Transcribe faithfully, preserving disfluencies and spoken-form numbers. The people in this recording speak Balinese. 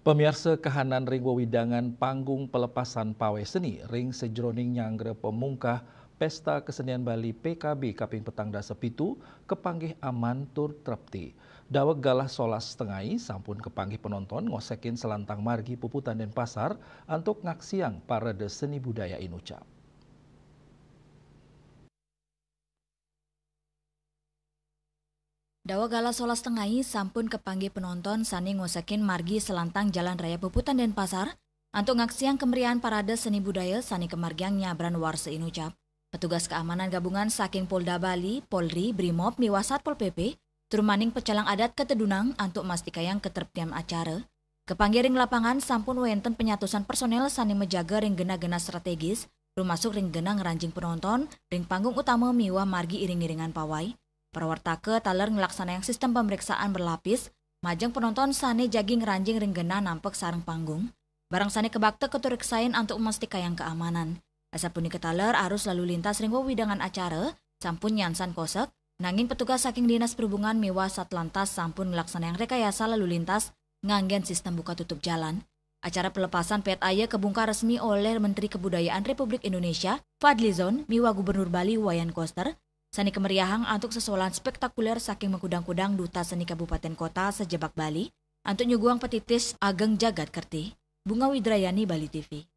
Pamiarsa, kahanan ring wewidangan panggung pelepasan pawai seni ring sajeroning nyanggra pamungkah Pesta Kesenian Bali P K B kaping petang dasa pitu kapanggih aman tur trepti. Daweg galah solas tengai sampun kapanggih penonton ngosekin selantang margi Puputan Denpasar antuk ngaksiang parade seni budaya inucap. Daweg galah solas tengai sampun kapanggih penonton sane ngosekin margi selantang Jalan Raya Puputan Denpasar antuk ngaksiang kemeriahan parade seni budaya sane kamargiang nyabran warsa inucap. Petugas keamanan gabungan saking Polda Bali, Polri, Brimob, miwah Satpol P P, tur maning pecalang adat katedunang antuk mastikayang katreptian acara. Kapanggih ring lapangan sampun wenten penyatusan personel sane majaga ring genah-genah strategis, rumasuk ring genah ngranjing penonton ring panggung utama miwah margi iring-iringan pawai. Prawartaka taler nglaksanayang sistem pemeriksaan berlapis majeng penonton sane jagi ngranjing ring genah nampek sareng panggung. Barang sane kabakta katureksain antuk mastikayang keamanan. Asapunika taler arus lalu lintas ring wewidangan acara sampun nyansan kosek, nanging petugas saking Dinas Perhubungan miwah Satlantas sampun nglaksanayang rekayasa lalu lintas nganggen sistem buka tutup jalan. Acara pelepasan pet aya kabungkah resmi oleh Menteri Kebudayaan Republik Indonesia, Fadlizon, miwah Gubernur Bali, Wayan Koster, sane kameriahang antuk sesolahan spektakuler saking makudang-kudang duta seni kabupaten kota sajebag Bali, antuk nyuguhang petitis ageng jagat kerti. Bunga Widrayani, Bali T V.